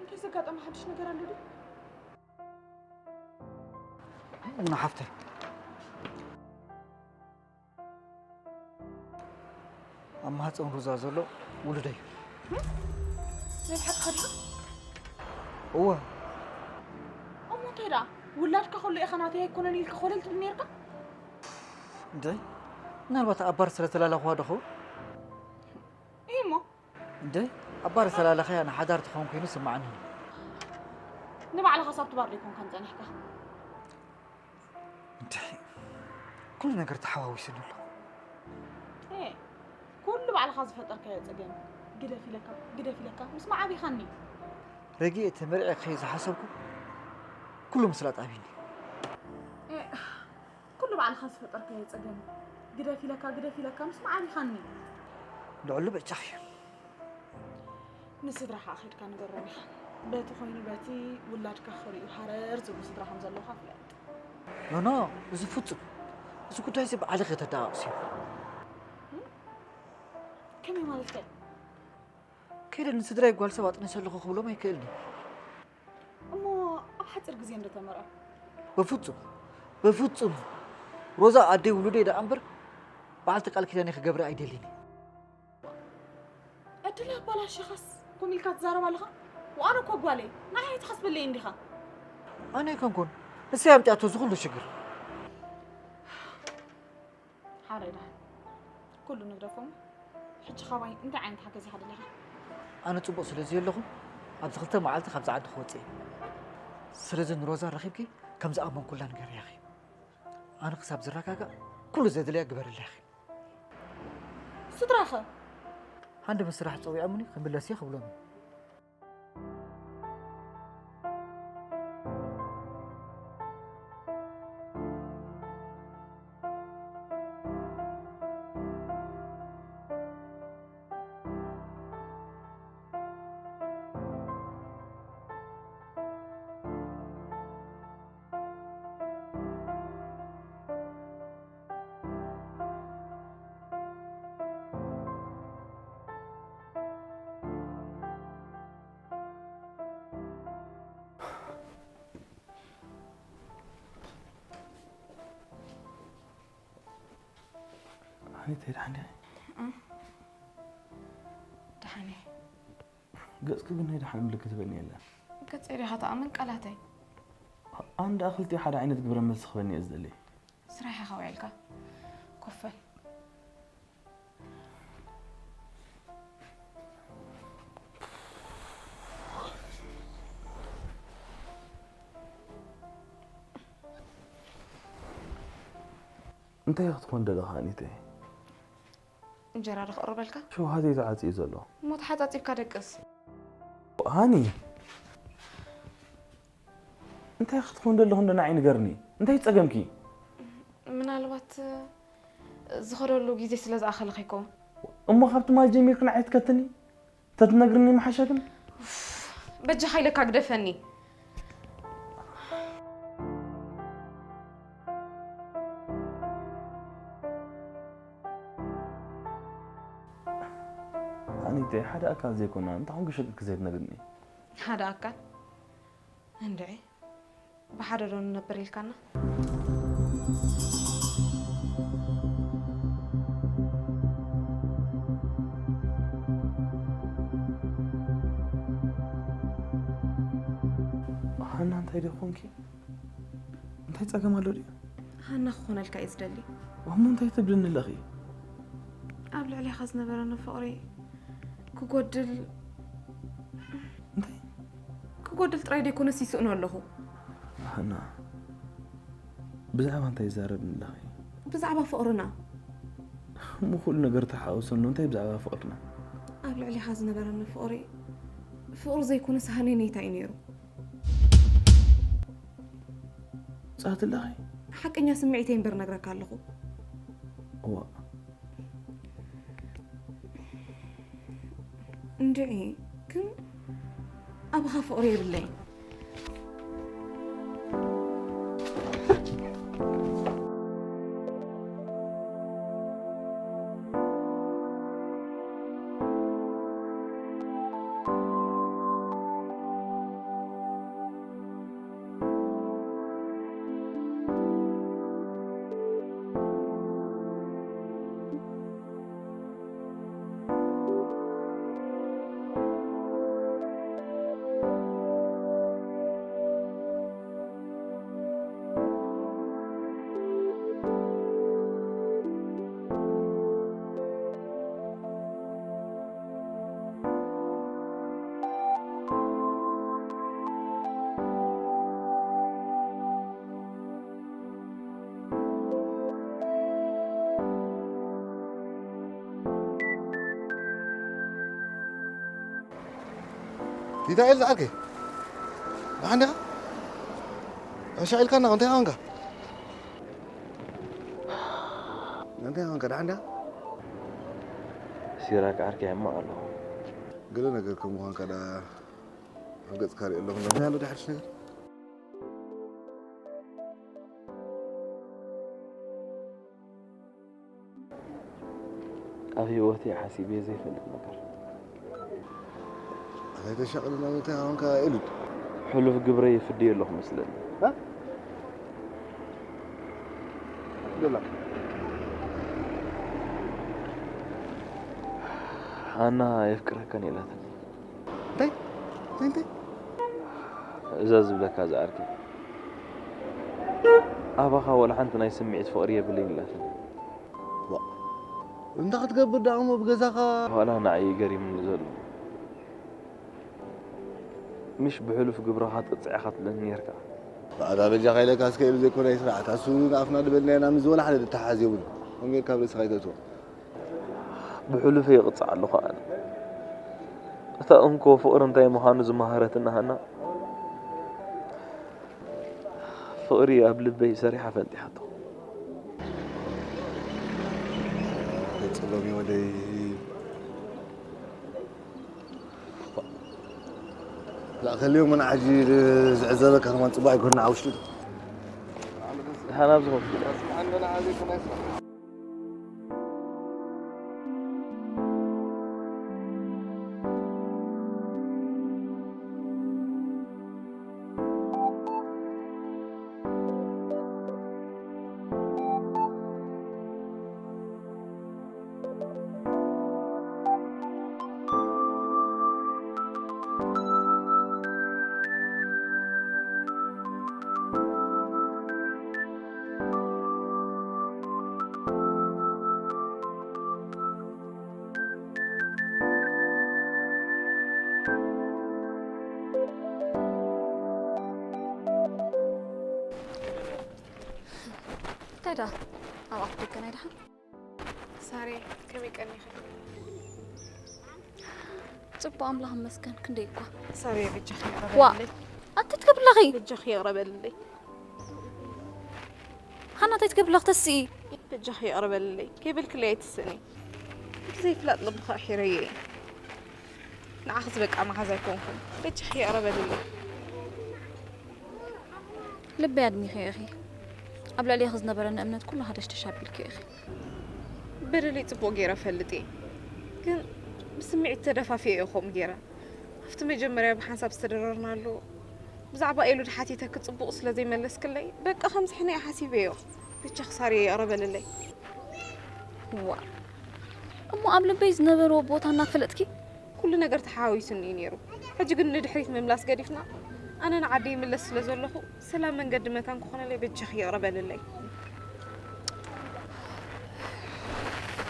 እንታይ ዘጋጠመ ሓድሽ ነገር ኣሎ ድዩ? ሙና ሓፍተይ፣ ኣብ ማህፀን ሮዛ ዘሎ ውሉደይ እዩ። ናይ ብሓቂ ኸዲኻ? እወ። እሞ እንታይ ደኣ ውላድካ ከሎ ኢኻ ናተይ ኣይኮነን ኢልካ ኮለል ትብል ነርካ? እንታይ? ምናልባት ኣብ ባር ስለተላለኹዋ ዶ ኸውን? እሞ እንደ ኣብ ባር ተላለኸያ ንሓዳር ትኸውን ኮይኑ ስምዓኒ። ንባዕልኻ ሳብቲ ባር ዶ ኣይኮንካን ጸኒሕካ? እንታይ ኩሉ ነገር ተሓዋዊሱኒ ኣሎ። ኤ፣ ኩሉ ባዕልኻ ዝፈጠርካዮ ጸገም ግደፍ ኢለካ ግደፍ ኢለካ ምስ መዓቢኻኒ። ረጊኤ ተመርዒ ክኸይድ ዝሓሰብኩ ኩሉ ምስላጥ ኣብዩኒ። ኤ፣ ኩሉ ባዕልኻ ዝፈጠርካዮ ጸገም ግደፍ ኢለካ ግደፍ ኢለካ ምስ መዓቢኻኒ። ልዕሉ በጃኺ። ንስድራኻ ኣኺድካ ንገሮም ኢኻ። በቲ ኮይኑ በቲ ውላድካ ክሪኡ ሃረር ዝብሉ ስድራ ከም ዘለውኻ ፍለጥ። ኖኖ፣ እዚ ፍጹም፣ እዚ ጉዳይ እዚ ባዕልኺ ከተደቓቕስዮ። ከመይ ማለትከ? ከይደ ንስድራይ ጓል ሰብ ኣጥኒሰ ኣለኹ ክብሎም ኣይክእልን እየ። እሞ ኣብ ሓፂር ግዜ እንደተመርዐ? በፍጹም፣ በፍጹም። ሮዛ ኣደይ ውሉደይ ደኣ እምበር በዓልቲ ቃል ኪዳነይ ክገብር ኣይደልን እየ። ዕድል ኣባላሽኻስ ኮም ኢልካ ትዛረብ ኣለኻ? ወኣነ እኮ ጓለይ ንዓይ ኣይትሓስበለይ እንዲኻ። ኣነ ኣይኮንኩን፣ ንሰይ ኣምጢኣቶ እዚ ኩሉ ሽግር። ሓራይ ደሓን ኩሉ ንግደፎም። ሕጂ ካባይ እንታይ ዓይነት ሓገዝ ኢኻ ደሊኻ? ኣነ ጽቡቕ ስለ ዘየለኹ ኣብዚ ክልተ መዓልቲ ካብዚ ዓዲ ክወጽእ እየ። ስለዚ ንሮዛ ረኺብኪ ከም ዝኣመንኩላ ንገርያ ኢኺ። ኣነ ክሳብ ዝረጋጋእ ኩሉ ዘድልያ ግበርላ ኢኺ። ስድራኸ? ሃንደ ምስ ስራሕ ጸዊዖምኒ ክምለስ እየ ክብሎም እየ። ሃኒተይ ደሓን ዲኺ? ደሓን እየ። ገጽኪ ግን ናይ ደሓን ምልክት በኒ የለን። ገጸይ ዲኻ ትኣምን ቃላተይ? ኣነ ደኣ ክልቲኡ ሓደ ዓይነት ግብረ መልሲ ክበኒ እየ ዝደሊ። ስራሕ ኢኻ ውዒልካ። ኮፍ በል። እንታይ ክትኮን ደለኻ ሃኒተይ? እንጀራ ዶ ክቕርበልካ? ሸውሃተይ ተዓጽዩ ዘሎ። እሞ ተሓጻጺብካ ደቅስ። ሃኒ፣ እንታይ ክትኮን ደለኹ እንዶ ንዓይ ንገርኒ? እንታይ ጸገምኪ? ምናልባት ዝኸደሉ ግዜ ስለ ዝኣኸለ ከይከውን። እሞ ካብ ትማሊ ጀሚርክ ንዓይ ትከትኒ? ተትነግርኒ ምሓሸ ግን። በጃኻ ኢለካ ግደፈኒ። ኣኒተ ሓደ ኣካል ዘይኮና እንታይ ኮንኪ ሸቂልኪ ዘይትነግርኒ? ሓደ ኣካል እንድዒ ብሓደ ዶ ንነብር ኢልካና? ሃና እንታይ ዶ ኮንኪ? እንታይ ጸገም ኣሎ ድዩ? ሃና ክኾነልካ እዩ ዝደሊ። እሞ እንታይ ትብልኒ ኣለኺ? ኣብ ልዕሌኻ ዝነበረኒ ፍቕሪ ክጎድል እንታይ? ክጎድል ጥራይ ደይኮነስ ይስእኖ ኣለኹ። ሃና ብዛዕባ እንታይ ይዛረብኒ ኣለኺ? ብዛዕባ ፍቕርና። እሞ ኩሉ ነገር ተሓዋውሰ ኣሎ እንታይ ብዛዕባ ፍቕርና? ኣብ ልዕሌኻ ዝነበረኒ ፍቕሪ ፍቕሪ ዘይኮነስ ሃነይነይታ እዩ ነይሩ። ጻት ኣለኺ? ሓቀኛ ስምዒተይ እምበር ነግረካ ኣለኹ። እዋ እንድዒ ግን ኣባኻ ፍቕሪ የብለይን። ዲዳኤል ዝዓርከይ፣ ደሓን ዲኻ? ዕሻ ኢልካና፣ እንታይ ኾንካ? እንታይ ኾንካ? ደሓን ዲኻ? ሲራክ ዓርከይ፣ ሕማቕ ኣለኹ። ገለ ነገር ከም ምዃንካ ደኣ ኣብ ገጽካ ሪኦ ኣለኹ። እንታይ ኣሎ ዶ ሓድሽ ነገር? ኣብ ህይወተይ ሓሲበ ዘይፈልጥ ነገር። እንታይ ተሻቕል ማለት ኣንካ ኤሉድ? ሕሉፍ ግብረይ ይፍድዮ ኣለኹ መስለኒ። እ? ዶላ። ሃና የፍቅረካን ኢላትኒ። እንታይ? እንታይ? እንታይ? እዛ ዝብለካ ዝዓርከይ፣ ኣባኻ ዋላ ሓንቲ ናይ ስምዒት ፍቕሪ የብለይን ኢላትኒ። ዋ፣ እንታይ ክትገብር ደኣ እሞ ብገዛኻ? ዋላ ንዓይ እዩ ገሪሙኒ ዘሎ። ምሽ ብሕሉፍ ግብርኻ ትቕጽዕ ኢኻ ትብለኒ ኔርካ። ባዕዳ በጃኻ ኢለካ እስከ ኢሉ ዘይኮነ ኣይስራዕ። እታ እሱ ንኣፍና ድበልና ኢና ምስ ዝበላ ሓደ ተተሓሓዝ የብሉን። ከምኡ ጌርካ ኣብ ርእስኻ ኣይተእትዎ። ብሕሉፈይ ይቕጻዕ ኣለኹ ኣነ። እታ እንኮ ፍቕሪ እንታይ ምዃኑ ዝመሃረትና ሃና፣ ፍቕሪ ኣብ ልበይ ሰሪሓ ፈንጢሓቶ። ገጽ ሎሚ ወደይ ላእከልዮም ምን ዓጂ ዝዕዘበካ ከማን ጽቡቕ ኣይኮንና ኣብ ውሽጢ። ደሓን ኣብ ዝኾንኩ። እንታይ ደኣ ኣብ ኣፍ ደገ ናይ ደሓን? ሳሬ ከመይ ቀኒኺ? ጽቡቕ ኣምላኽ ይመስገን። ክንደይ እኳ ሳሬ በጃኺ ይቕረ ዋ በልለይ። ኣንተ ትገብርለኺ በጃኺ ይቕረ በልለይ። ሃና እንታይ ትገብርለኺ ተስኢ በጃኺ ይቕረ በልለይ። ከይበልክለይ ኣይትስእኒ። ዘይፍላጥ ልብኻ ኣሒረዮ እየ። ንዓኺ ዝበቃ መሓዝ ኣይኮንኩን። በጃኺ ይቕረ በልለይ። ልበይ ኣድሚኸዮ ኢኺ። ኣብ ልዕሌኺ ዝነበረኒ እምነት ኩሉ ሃደሽደሽ ኣቢልክዮ ኢኺ። በደለይ ጽቡቕ ገይረ እፈልጥ እየ። ግን ብስምዒት ተደፋፊኤ እየ ከምኡ ገይረ። ኣብቲ መጀመርያ ብሓንሳብ ዝተደረርናሉ ብዛዕባ ኤሉድ ሓቲተኪ ጽቡቕ ስለ ዘይመለስክለይ በቃ ከምዚ ሕነ እየ ሓሲበዮ። በጃኺ ሳርየ ይቕረ በልለይ። ዋ፣ እሞ ኣብ ልበይ ዝነበርዎ ቦታ እናፈለጥኪ? ኩሉ ነገር ተሓዋዊሱኒ እዩ ነይሩ። ሕጂ ግን ንድሕሪት ምምላስ ገዲፍና ኣነ ንዓደይ ይምለስ ስለ ዘለኹ ሰላም መንገዲ መታን ክኾነለይ በጃኺ ይቕረ በልለይ።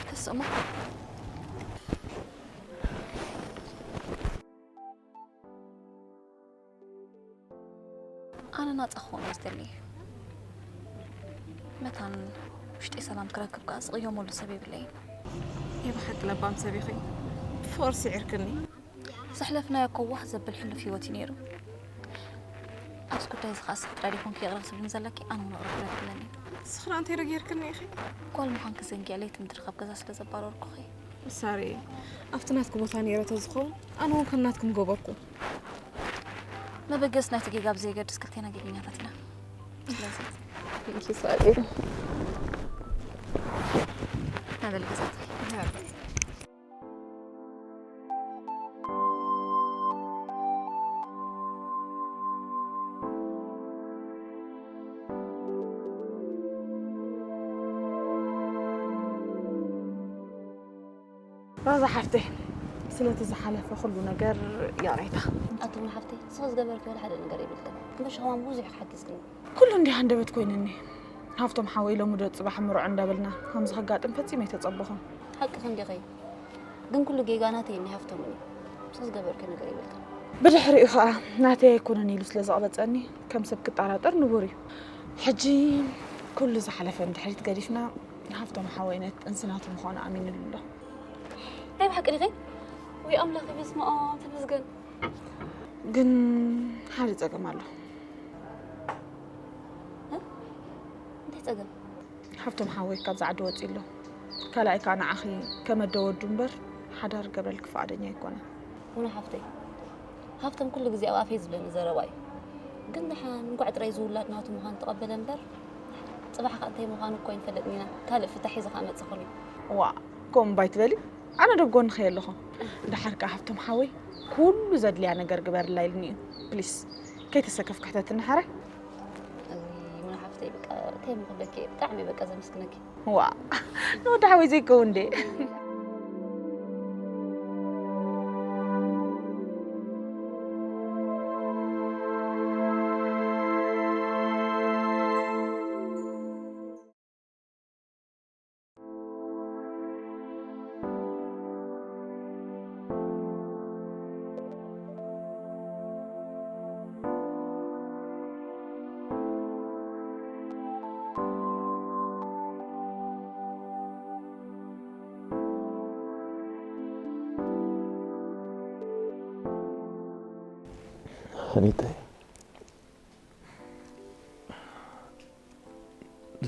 ተሰማ። ኣነ ናጻ ክኾን እየ ዝደሊ። መታን ውሽጢ ሰላም ክረክብ ከኣ ዝቕየመሉ ሰብ የብለይን። ናይ ብሓቂ ለባም ሰብ ኢኺ። ብፍቕሪ ስዒርክኒ። ዘሕለፍናዮ እኮ ዋህ ዘብል ሕሉፍ ህይወት እዩ ነይሩ። ኣብዚ ጉዳይ እዚ ከኣ ስኺ ጥራይ ዲኹንኪ ይቕረ ክትብልኒ ዘለኪ? ኣነ እውን ይቕረ ክብለኪ ኣለኒ። ንስኺ ደኣ እንታይ ዶ ጌርክኒ ኢኺ? ጓል ምዃንኪ ዘንጊዐ ለይቲ ምድሪ ካብ ገዛ ስለ ዘባረርኩኺ። ሳሪ፣ ኣብቲ ናትኪ ቦታ ነይረ ተዝኸውን፣ ኣነ እውን ከም ናትኪ ምገበርኩ። መበገሲ ናይቲ ጌጋ ብዘየገድስ ክልቴና ጌገኛታት ኢና። ስለዚ፣ Thank you፣ ሳሪ። ናበል ገዛተይ። ሮዛ ሓፍተይ፣ ስለቲ ዝሓለፈ ኩሉ ነገር ይቕሬታ። ኣቱም ሓፍተይ፣ ንስኺ ዝገበርኪ ወላ ሓደ ነገር የብልክን። እምበር ሸኽማም ብዙሕ ሓጊዝክኒ። ኩሉ እንዲህ ሃንደበት ኮይንኒ። ሃፍቶም ሓወይ ሎሚ ዶ ጽባሕ ምርዖ እንዳበልና ከምዚ ከጋጥም ፈጺመ ኣይተጸበኹን። ሓቅኺ እንዲኺ። ግን ኩሉ ጌጋ ናተይ እኒ ሃፍቶም እዩ። ንስኺ ዝገበርኪ ነገር የብልክን። ብድሕሪኡ ኸኣ ናተይ ኣይኮነን ኢሉ ስለ ዘቕበጸኒ ከም ሰብ ክጠራጠር ንቡር እዩ። ሕጂ ኩሉ ዝሓለፈ ንድሕሪት ገዲፍና ሃፍቶም ሓወይ ነቲ ጥንሲ ናቱ ምዃኑ ኣሚንሉ ኣሎ። ናይ ብሓቂ ዲኺ? ወይ ኣምላኽ፣ በስመ ኣብ፣ ተመስገን። ግን ሓደ ጸገም ኣሎ። እ? እንታይ ጸገም? ሃፍቶም ሓወይ ካብዛ ዓዲ ወጺኡ ኣሎ። ካልኣይ ከኣ ንዓኺ ከም ኣደ ወዱ እምበር ሓዳር ክገብረልኪ ፍቓደኛ ኣይኮነን። ሙና ሓፍተይ፣ ሃፍቶም ኩሉ ግዜ ኣብ ኣፈይ ዝብለኒ ዘረባ እዩ። ግን ደሓን እንኳዕ ጥራይ ዝውላድ ናቱ ምዃኑ ተቐበለ እምበር፣ ጽባሕ ከኣ እንታይ ምዃኑ እኮ ኣይንፈልጥን ኢና። ካልእ ፍታሕ ሒዙ ከኣ መጽእ ይኽእል እዩ። ዋእ፣ ከምኡ እምባ ኣይትበሊ። ኣነ ዶ ኣብ ጎንኺ እየ ኣለኹ። ደሓር ከኣ ሃፍቶም ሓወይ፣ ኩሉ ዘድልያ ነገር ግበርላ ኢሉኒ እዩ። ፕሊስ፣ ከይተሰከፍኪ ሕተትኒ ሓራይ። እይ፣ ሙና ሓፍተይ፣ በቃ፣ እንታይ ምኽብለኪ እየ። ብጣዕሚ እየ በቃ ዘመስግነኪ። ዋእ፣ ንወዲ ሓወይ ዘይከውን እንዴ? ኣኒተይ፣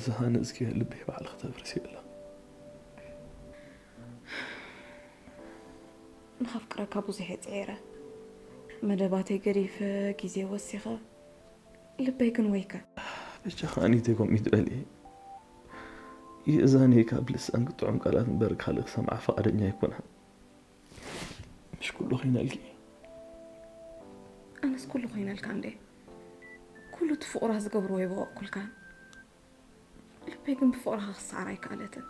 ዝሃነጽክዮ ልበይ ባዕልኺ ተፍርስዮ ኣለኺ። ንኸፍቅረካ ብዙሕ እየ ጽዒረ። መደባተይ ገዲፈ፣ ግዜ ወሲኸ። ልበይ ግን ወይከ። ብቻ ኣኒተይ ከምኡ ይትበሊ። የእዛነይ ካብ ልሳንኪ ጥዑም ቃላት እምበር ካልእ ክሰምዓ ፍቓደኛ ኣይኮነን። ምሽ ኩሉ ኮይነልኪ። ኣነስ ኩሉ ኮይነልካ እንዴ? ኩሉ እቲ ፍቑራት ዝገብርዎ ይበወቅኩልካ። ልበይ ግን ብፍቕርኻ ክሰዓር ኣይከኣለትን።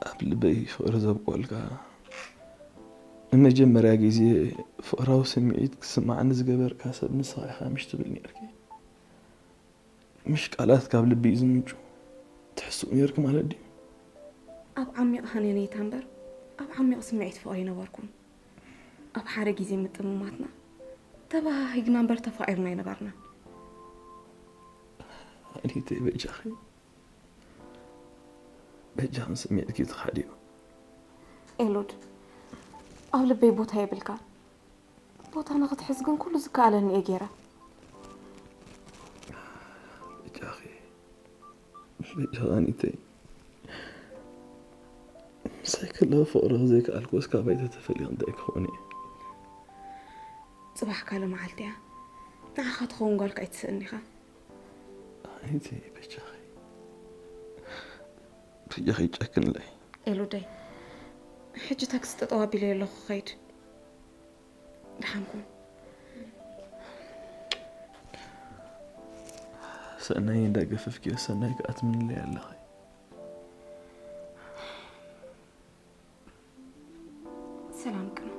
ኣብ ልበይ ፍቕሪ ዘብቆልካ፣ ንመጀመርያ ግዜ ፍቕራዊ ስምዒት ክስምዓኒ ዝገበርካ ሰብ ንስኻ ኢኻ ምሽ ትብል ነርኪ። ምሽ ቃላት ካብ ልቢ እዩ ዝምንጩ። ትሕስኡ ነርኪ ማለት ድዩ? ኣብ ዓሚቕ ሃነኔታ እምበር፣ ኣብ ዓሚቕ ስምዒት ፍቕሪ ኣይነበርኩን። ኣብ ሓደ ግዜ ምጥምማትና፣ ተባሃሂግና እምበር ተፋቒርና ኣይነበርናን። ኣኒተይ በጃኺ፣ በጃኺ ንስምዒትኪ ትኻድዮ። ኤሉድ፣ ኣብ ልበይ ቦታ የብልካን። ቦታ ንኽትሕዝ ግን ኩሉ ዝከኣለኒ እየ ገይረ። በጃኺ፣ በጃኺ ኣኒተይ። ሳይክል ፍቕሪ ዘይከኣልኩስ ካባይ ተተፈልዩ እንታይ ክኸውን እየ? ጽባሕ ካልእ መዓልቲ እያ። ንዓኻ ትኸውን ጓልካ ኣይትስእን ኢኻ። ኣይቲ በጃኺ፣ በጃኺ ጨክንለይ። ኤሉደይ፣ ሕጂ ታክሲ ጠጠው ኣቢለ ኣለኹ፣ ኸይድ። ደሓንኩም። ሰናይ እንዳገፈፍኪዮ ሰናይ ከኣ ትምንለይ ኣለኺ። ሰላም ቅኖ።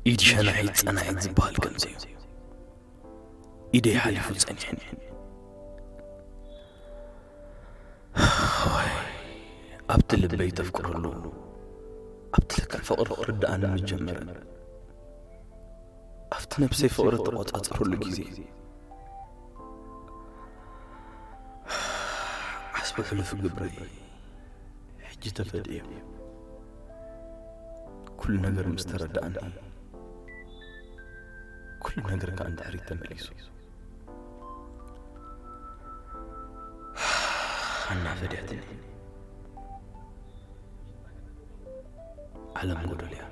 ኢድ ሸናሒት ጸናሒት ዝበሃል ከምዚ እዩ። ኢደይ ሓሊፉ ጸኒሕኒ። ወይ፣ ኣብቲ ልበይ ተፍቅረሉ፣ ኣብቲ ለክዕ ፍቕሪ ክርድኣኒ ምጀመረ። ኣብቲ ነብሰይ ፍቕሪ ተቖጻጸረሉ ግዜ፣ ዓስቢ ሕሉፍ ግብረይ ሕጂ ተፈድየ። ኩሉ ነገር ምስ ተረድኣኒ፣ ኩሉ ነገር ከኣ ንድሕሪት ተመሊሱ። ሃና ፈድያትኒ። ዓለም ጎደል እያ።